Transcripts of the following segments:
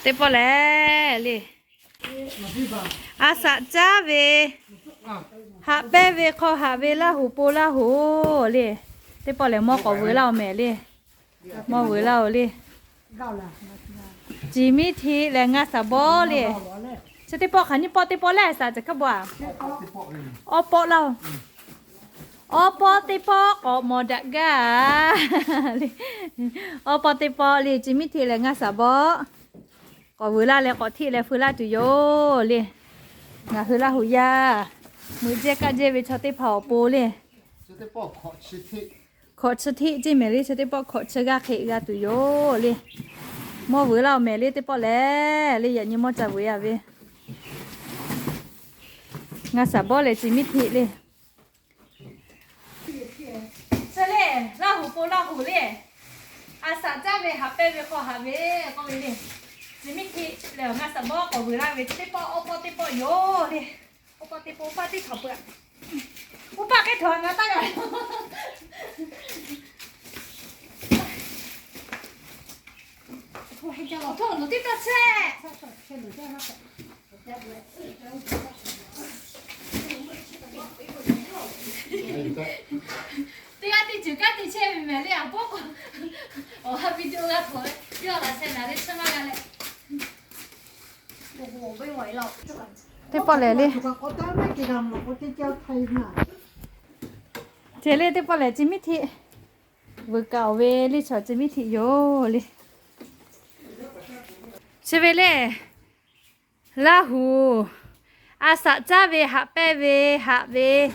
Teˇ pawˆ lehˬ le, a saꞈ caˉ ve, haꞈ pehnˇ ve hk'aw haꞈ ve Laˇ huˍ po Laˇ huˍ le. Teˇ pawˆ lehˬ mawˇ k'awꞈ vuiˬ laˇ-oˬ mehˍ le. Mawˇ vuiˬ laˇ-oˬ le. Chi miˉ htiˆ leh ngaˇ saˍ bawˆ le. Chi teˇ pawˆ hk'aˬ nyiˇ pawˆ teˇ pawˆ lehˬ saˍ caˬ hk'aˇ bawˬ-a. Awˇ pawˆ laˇ-oˬ. Awˇ pawˆ teˇ pawˆ k'awꞈ mawˬ daꞈ gaˇ le. Awˇ pawˆ teˇ pawˆ le, chi miˉ htiˆ leh ngaˇ saˍ bawˆ k'awꞈ vuiˬ laˇ leh k'awꞈ htiˆ leh feu laˇ tuˬ yoˬ le. Ngaˬ hui Laˇ huˍ yaˇ mui jehˇ kaˆ jehˇ ve chaw teˇ hpaˍ awˬ pon le, hkawꞈ chi htiˆ ceˇ mehˍ le. Chi teˇ pawˆ hkawꞈ chi g'aˇ hk'e g'a tuˬ yoˬ le. Mawˇ vuiˬ laˇ-oˬ mehˍ le. Teˇ pawˆ lehˬ le, yaꞈ nyi mawˇ ca vuiˬ-a ve ngaˇ saˍ bawˆ leh chi miˉ htiˆ le. Chi le, Laˇ huˍ po Laˇ huˍ le. A saꞈ caˉ ve haꞈ pehnˇ ve hk'aw haꞈ ve k'oˆ ve le. Chi miˉ htiˆ leh ngaˇ saˍ bawˆ k'awꞈ vuiˬ laˇ ve chi teˇ pawˆ awˇ pawˆ teˇ pawˆ yoˬ le. Awˇ pawˆ teˇ pawˆ, oˇ paˆ teˇ htawnˍ peuˬ. Oˇ paˆ k'ehˉ htawnˍ ngaˬ taˇ g'a. Oˇ, loˍ teˇ taˇ chehˇ. Teˇ g'aˇ teˇ ceuˬ kanˉ te chehˇ ve mehˍ le, a pawˆ k'o. Awˬ ha video g'a htawnˍ le, yawˇ laꞈ sheh naˍ le, chehˇ maˇ g'a leh. Teˇ pawˆ lehˬ le. Ceh le, teˇ pawˆ lehˬ chi miˉ htiˆ vuiˬ kaꞈ-oˬ ve le, chaw chi miˉ htiˆ yoˬ le. Chi ve le, Laˇ huˍ a saꞈ caˉ ve haꞈ pehnˇ ve, haꞈ ve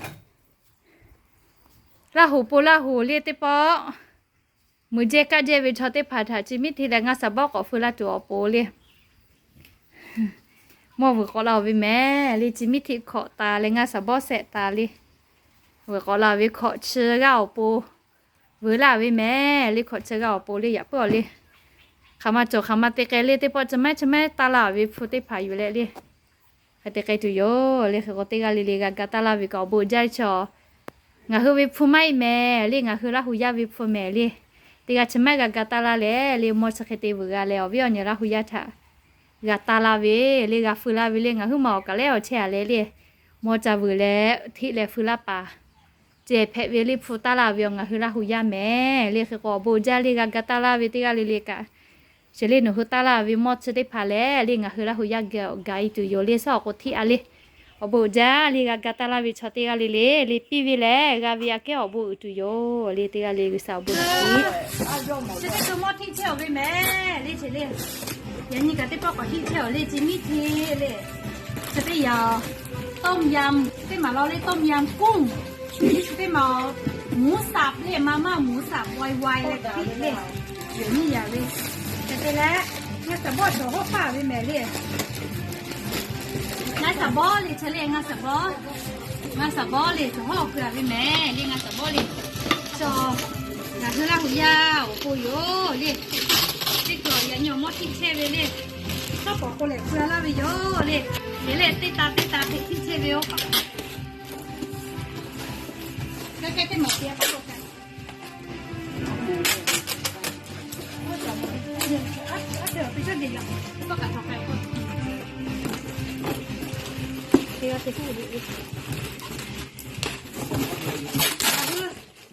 Laˇ huˍ po Laˇ huˍ le teˇ pawˆ, mui jehˇ kaˆ jehˇ ve chaw teˇ hpaˍ htaꞈ chi miˉ htiˆ leh ngaˇ saˍ bawˆ k'awꞈ feu laˇ tuˬ awˬ pon le. Mawˇ vuiˬ k'awꞈ la-oˬ ve mehˍ le, chi miˉ htiˆ hkawꞈ taˍ leh ngaˇ saˍ bawˆ shehˆ taˍ le. Vuiˬ k'awꞈ la ve hkawꞈ chi g'aˇ awˬ pon vuiˬ laˇ ve mehˍ le, hkawꞈ chi g'aˇ awˬ pon le, yaꞈ puiˉ-oˬ le. Hk'aˬ ma cawˬ hk'aˬ ma te k'ai le, teˇ pawˆ chi mehˉ chi mehˉ taˇ laˇ ve hpu teˇ hpaˍ yuˬ leh le. Hk'e te k'ai tuˬ yoˬ le. Hk'e k'o teˇ g'aˇ le le g'a ga taˇ laˇ ve kaꞈ awˬ bon jaˇ chaw. Ngaˬ hui ve hpu maˇ heˆ mehˍ le, ngaˬ hui Laˇ huˍ yaˇ ve hpu mehˍ le. Teˇ g'aˇ chi maˇ g'a ga taˇ laˇ leh le, mawˇ chi hk'e te vuiˬ g'a leh awˬ viˉ awˬ nyi Laˇ huˍ yaˇ htaꞈ g'a taˇ laˇ ve le, g'a feu laˇ ve le. Ngaˬ huiˉ ma awˬ kaˬ lehˉ awˬ chehˇ-a leh le, mawˇ ca vuiˬ leh htiˆ leh feu laˇ paˍ ceh hpehꞈ ve le, hpu taˇ laˇ ve awˬ ngaˬ hui Laˇ huˍ yaˇ mehˍ le. Hk'e k'o awˬ bon jaˇ le, g'a ga taˇ laˇ ve teˇ g'aˇ le le kaꞈ. Chi le nawˬ hui taˇ laˇ ve mawˇ chi teˇ hpaˍ leh le, ngaˬ hui Laˇ huˍ yaˇ geh awˬ gaˬ-e tuˬ yoˬ le. Suhˉ awˬ k'o htiˆ-a le. Awˬ bon jaˇ le, g'a ga taˇ laˇ ve chaw teˇ g'aˇ le le, le piˇ ve lehˬ g'a ve aꞈ kehˉ awˬ bon uiˍ tuˬ yoˬ le. Teˇ g'aˇ le G'uiˬsha awˬ bon naꞈ piˇ. Chi teˇ to mawˇ htiˆ chehˇ-oˬ ve mehˍ le, chi le. Yaꞈ nyi kaꞈ teˇ pawˆ k'awꞈ htiˆ chehˇ-oˬ le, chi miˉ htiˆ le. Chi teˇ yanˇ ต้มยำ teˇ maˬ law le, ต้มยำกุ้ง teˇ maˬ หมูสับ le, มาม่า หมูสับ วาย วาย leh htiˆ le. Yaꞈ nyi yaꞈ ve, hk'e te leh ngaˇ saˍ bawˆ cawˬ hawˉ hpaˇ ve mehˍ le. Ngaˇ saˍ bawˆ le, chi le ngaˇ saˍ bawˆ. Ngaˇ saˍ bawˆ le cawˬ hawˉ pui-a ve mehˍ le, ngaˇ saˍ bawˆ le. Chaw, ngaˬ hui Laˇ huˍ yaˇ awˬ pon yoˬ le. Teˇ cawˬ yaꞈ nyi awˬ mawˇ htiˆ chehˇ ve le. Tawˇ pawˍ k'o lehˬ pui-a laˇ ve yoˬ le. Hk'e leh teˇ ta teˇ ta hk'e htiˆ chehˇ ve oˇ hpaˍ. Hk'e hk'e teˇ maˬ te-a paˉ k'o kaꞈ.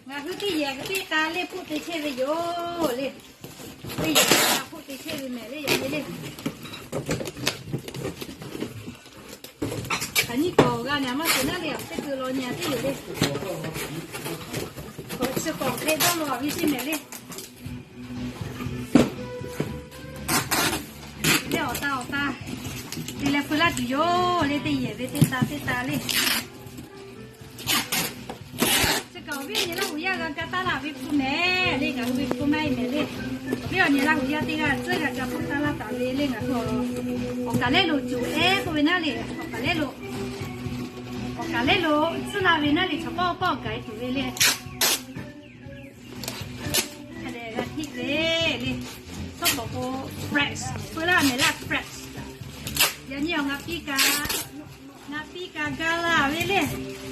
Ngaˬ hui teˇ yehˬ teˇ k'a le hpoˆ te chehˇ ve yoˬ le. Teˇ yehˬ teˇ k'a hpoˆ te chehˇ ve mehˍ le, yaꞈ nyi le. Hk'aˬ nyiˇ kawˬ g'a nyi maˇ shiˍ naˉ le, teˇ keu law nyi teˇ yoˬ le. Kawꞈ chi kawꞈ hk'e dawˇ law ve teˇ mehˍ le. Teˇ awˬ ta awˬ ta te leh feu laˇ tuˬ yoˬ le, teˇ yehˬ ve teˇ ta teˇ ta le. Chi kaꞈ awˬ viˉ awˬ nyi Laˇ huˍ yaˇ g'a ga taˇ laˇ ve hpu mehˍ le, ngaˬ hui ve hpu maˇ heˆ mehˍ le. Awˬ viˉ awˬ nyi Laˇ huˍ yaˇ teˇ g'aˇ tcuhˉ g'a ga hpoˆ taˇ laˇ taˍ ve le, ngaˬ hui awˬ kaˬ lehˉ lo cuˬ ehˉ k'oˆ ve naˉ le, awˬ kaˬ lehˉ lo, awˬ kaˬ lehˉ lo tcuhˉ laˇ ve naˉ le, chaw pawˆ pawˆ gaˬ-e tuˬ ve le. Hk'a dehꞈ g'a htiˆ ve le. Tawˇ k'awꞈ k'o fresh, feu laˇ mehˍ laˇ fresh. Yaꞈ nyi awˬ ngaˬ piˇ kaꞈ, ngaˬ piˇ kaꞈ ga laˇ ve le.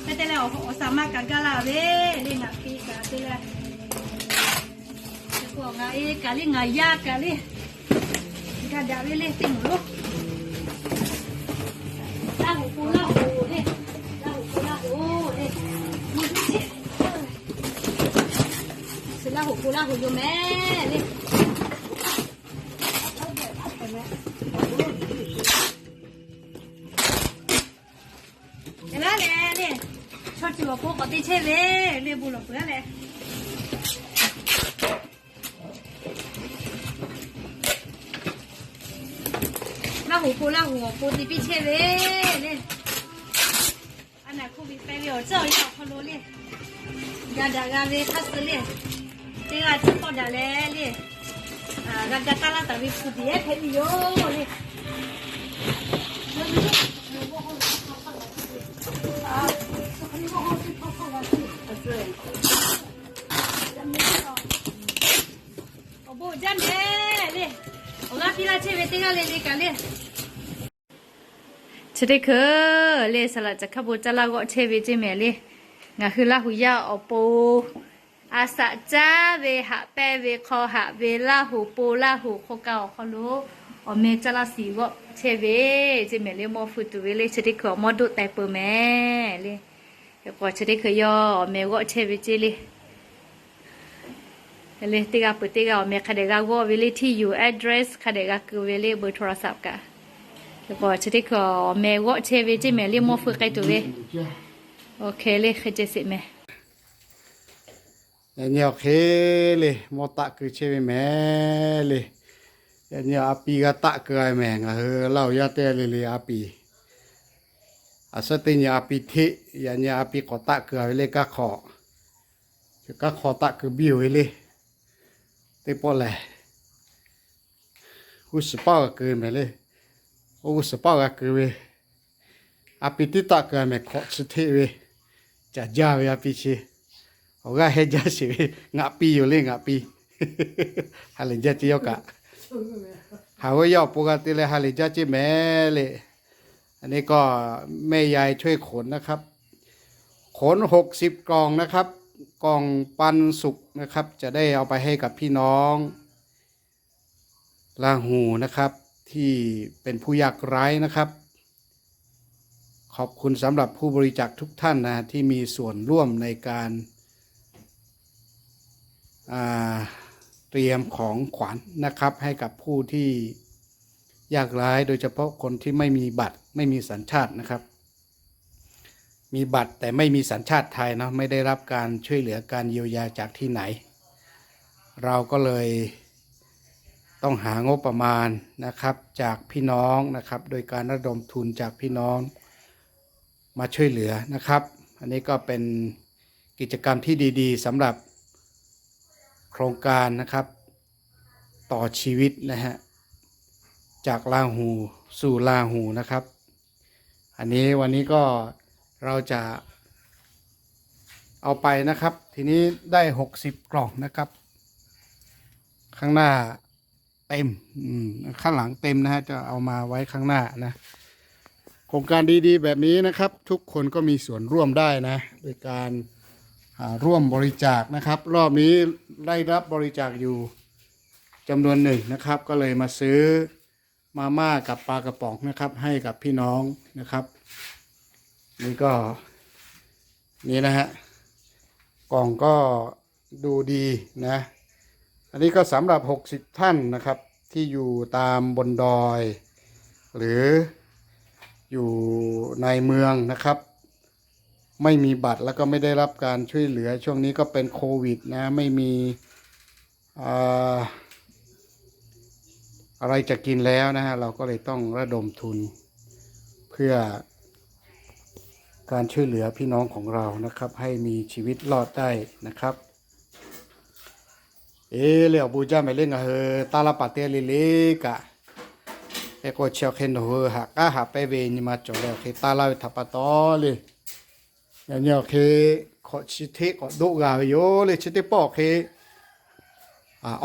Hk'e te leh awˬ saˍ ma kaꞈ ga laˇ ve le, ngaˬ piˇ kaꞈ te leh. Ngaˬ e kaꞈ le, ngaˬ yaˇ kaꞈ le. G'a daꞈ ve le teˇ moˍ lo. Laˇ hoˍ po laˇ hoˍ le. Laˇ hoˍ po laˇ hoˍ le. Suh laˇ hoˍ po laˇ hoˍ yoˬ mehˍ le. Laˇ leh le, chaw ceuˬ awˬ pon k'awꞈ te chehˇ ve le, bon lawˬ peuˬ a leh. Laˇ hoˍ po laˇ hoˍ awˬ pon te piˇ chehˇ ve le. A naˬ hkuˇ ve k'ai ve awˬ ceuˬ awˬ yanˇ awˬ hk'aw lo le, g'a daꞈ g'a ve hk'aˇ suh le. Teˇ g'aˇ tiˉ k'awꞈ daꞈ leh le, g'a ga taˇ laˇ taˍ ve hpu tiꞈ ehˉ hpehꞈ ve yoˬ le. Awˬ bon jaˇ mehˍ le. Awˬ g'aˇ piˇ laˇ chehˇ ve teˇ g'aˇ le le kaꞈ le. Chi teˇ hkui le, saˍ laꞈ caˬ hkaˇ bon caˇ laˇ g'awˆ chehˇ ve ceˇ mehˍ le. Ngaˬ hui Laˇ huˍ yaˇ awˬ pon a saꞈ caˉ ve haꞈ pehnˇ ve hk'aw haꞈ ve Laˇ huˍ po Laˇ huˍ hk'aw ka awˬ hk'aw lo awˬ meh caˇ laˇ shiˍ g'awˆ chehˇ ve ceˇ mehˍ le. Mawˇ feu tuˬ ve le, chi teˇ hkui awˬ mawˇ doˆ teh peuˬ mehˍ le. K'o chi teˇ hkui yawˇ awˬ meh g'awˆ chehˇ ve ceˇ le. Le teˇ g'aˇ peuˬ teˇ g'aˇ awˬ meh hk'a dehꞈ g'a g'awˆ ve le, ที่อยู่ address hk'a dehꞈ g'a keu ve le, เบอร์โทรศัพท์ kaꞈ. K'o chi teˇ hkui awˬ meh g'awˆ chehˇ ve ceˇ mehˍ le, mawˇ feu k'ai tuˬ ve. Oˇ hk'e le, hk'e ceh sheˍ mehˍ. Yaꞈ nyi awˬ hk'e le, mawˇ taˆ keu chehˇ ve mehˍ le. Yaꞈ nyi a pi g'a taˆ keu a mehˍ, ngaˬ hui Laˇ huˍ yaˇ teˇ g'aˇ le le a pi. A suhˉ teˇ nyi a pi hteˆ, yaꞈ nyi a pi k'awꞈ taˆ keu a ve le, kaˇ hk'aw, kaˇ hk'aw taˆ keu biˇ oˬ ve le. Teˇ pawˆ lehˬ, g'uˇ suhˍ paˆ g'a keu mehˍ le. Oˇ g'uˇ suhˍ paˆ g'a keu ve, a pi tiˉ taˆ keu a mehˍ, hkawꞈ chi hteˆ ve, caˬ jaˇ ve a pi chi. Awˬ g'aˇ hehnˇ jaˇ sheˍ ve, ngaˬ pi yoˬ le, ngaˬ pi. Ha lehˬ jaˇ ceˇ yawˇ kaꞈ. Haꞈ ve yaˇ awˬ pon g'a te leh ha lehˬ jaˇ ceˇ mehˍ le. อันนี้ก็ แม่ยายช่วยขนนะครับ ขน หกสิบ กล่องนะครับ กล่องปันสุขนะครับ จะได้เอาไปให้กับพี่น้อง ลาหูนะครับ ที่เป็นผู้ยากไร้นะครับ ขอบคุณสำหรับผู้บริจาคทุกท่านนะ ที่มีส่วนร่วมในการ อ่า เตรียมของขวัญนะครับ ให้กับผู้ที่ยากไร้ โดยเฉพาะคนที่ไม่มีบัตร ไม่มีสัญชาตินะครับ มีบัตรแต่ไม่มีสัญชาติไทยเนาะ ไม่ได้รับการช่วยเหลือการเยียวยาจากที่ไหน เราก็เลยต้องหางบประมาณนะครับ จากพี่น้องนะครับ โดยการระดมทุนจากพี่น้องมาช่วยเหลือนะครับ อันนี้ก็เป็นกิจกรรมที่ดีๆสำหรับโครงการนะครับ ต่อชีวิตนะฮะ จากลาหูสู่ลาหูนะครับ อันนี้วันนี้ก็เราจะเอาไปนะครับ ทีนี้ได้ หกสิบ กล่องนะครับ ข้างหน้าเต็ม อืม ข้างหลังเต็มนะฮะ จะเอามาไว้ข้างหน้านะ โครงการดีๆแบบนี้นะครับ ทุกคนก็มีส่วนร่วมได้นะ โดยการ อ่า ร่วมบริจาคนะครับ รอบนี้ได้รับบริจาคอยู่จำนวนหนึ่งนะครับ ก็เลยมาซื้อมาม่ากับปลากระป๋องนะครับ ให้กับพี่น้องนะครับ นี่ก็ นี่นะฮะ กล่องก็ดูดีนะ อันนี้ก็สำหรับ หกสิบ ท่านนะครับ ที่อยู่ตามบนดอย หรืออยู่ในเมืองนะครับ ไม่มีบัตรแล้วก็ไม่ได้รับการช่วยเหลือ ช่วงนี้ก็เป็นโควิดนะ ไม่มี อ่า อะไรจะกินแล้วนะฮะ เราก็เลยต้องระดมทุน เพื่อการช่วยเหลือพี่น้องของเรานะครับ ให้มีชีวิตรอดได้นะครับ Eˬ le, awˬ bon jaˇ mehˍ le, ngaˬ hui taˇ laˇ paˍ teˇ le le kaꞈ, hk'e k'o chi awˬ hk'e nawˬ hui haꞈ k'aˉ haꞈ pehnˇ ve nyi ma cawˬ leh awˬ hk'e taˇ laˇ ve htaꞈ pa taw le. Yaꞈ nyi awˬ hk'e hkawꞈ chi hteˆ k'awꞈ doˆ g'a ve yoˬ le. Chi teˇ pawˆ awˬ hk'e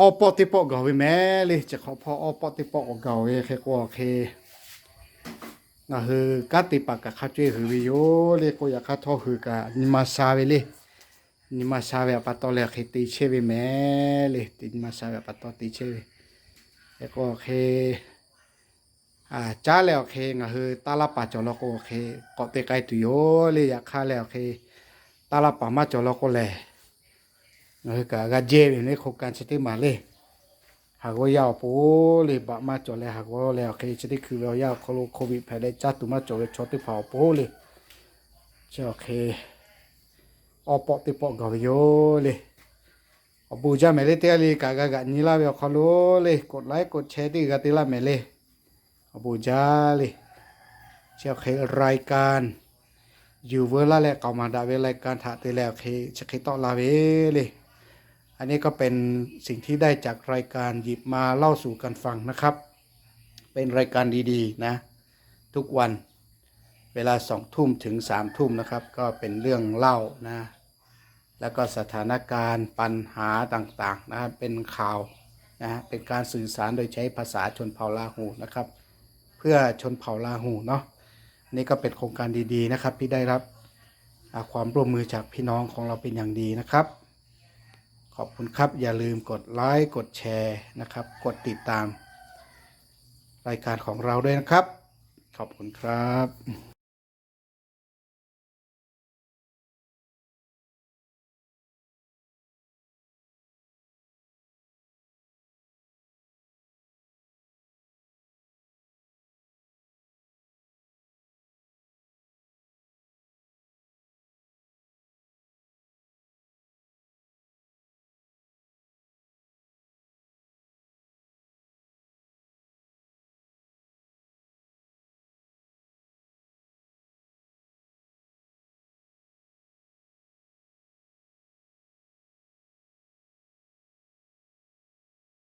awˇ pawˆ teˇ pawˆ gaˬ ve mehˍ le. Chi hk'awꞈ hpawˇ awˇ pawˆ teˇ pawˆ k'awꞈ gaˬ ve hk'e k'o awˬ hk'e ngaˬ hui kanˉ te paˍ kaꞈ hk'a co-e hui ve yoˬ le k'o, yaꞈ hk'aˇ htawˇ hui kaꞈ nyi ma sha ve le. Nyi ma sha ve htaꞈ pa taw leh awˬ hk'e te chehˇ ve mehˍ le. Te nyi ma sha ve htaꞈ pa taw te chehˇ ve. Hk'e k'o awˬ hk'e Caˉ leh awˬ hk'e ngaˬ hui taˇ laˇ paˍ cawˬ law k'o, awˬ hk'e k'awꞈ te k'ai tuˬ yoˬ le. Yaꞈ hk'aˇ leh awˬ hk'e taˇ laˇ paˍ maˇ cawˬ law k'o lehˬ, ngaˬ hui kaꞈ g'a jehˇ ve yoˬ le, โครงการ chi teˇ maˬ le. Haˍ g'awˇ yaˇ awˬ pon le, baꞈ maˇ cawˬ leh haˍ g'awˇ leh awˬ hk'e chi teˇ hkui ve awˬ yanˇ awˬ hk'aw lo โควิด hpehꞈ leh caˇ tuˬ maˇ cawˬ ve chaw teˇ hpaˍ awˬ pon le, chi awˬ hk'e awˬ pawˆ teˇ pawˆ gaˬ ve yoˬ le. Awˬ bon jaˇ mehˍ le. Teˇ g'aˇ le kaꞈ g'a g'aꞈ nyi laˇ ve awˬ hk'aw lo le, กดไลค์ กดแชร์ teˇ g'aˇ te laˇ mehˍ le. Awˬ bon jaˇ le. Chi awˬ hk'e รายการ yuˬ veu laˇ leh k'aoˍ maˍ daꞈ ve รายการ htaꞈ te leh awˬ hk'e chi hk'e tawˆ la ve le. อันนี้ก็เป็นสิ่งที่ได้จากรายการ หยิบมาเล่าสู่กันฟังนะครับ เป็นรายการดีๆ นะ ทุกวัน เวลาสองทุ่มถึงสามทุ่มนะครับ ก็เป็นเรื่องเล่านะ แล้วก็สถานการณ์ปัญหาต่างๆ นะ เป็นข่าวนะ เป็นการสื่อสารโดยใช้ภาษาชนเผ่าลาหูนะครับ เพื่อชนเผ่าลาหูเนาะ นี่ก็เป็นโครงการดีๆ นะครับ ที่ได้รับ อ่า ความร่วมมือจากพี่น้องของเราเป็นอย่างดีนะครับ ขอบคุณครับ อย่าลืมกดไลค์ กดแชร์นะครับ กดติดตามรายการของเราด้วยนะครับ ขอบคุณครับ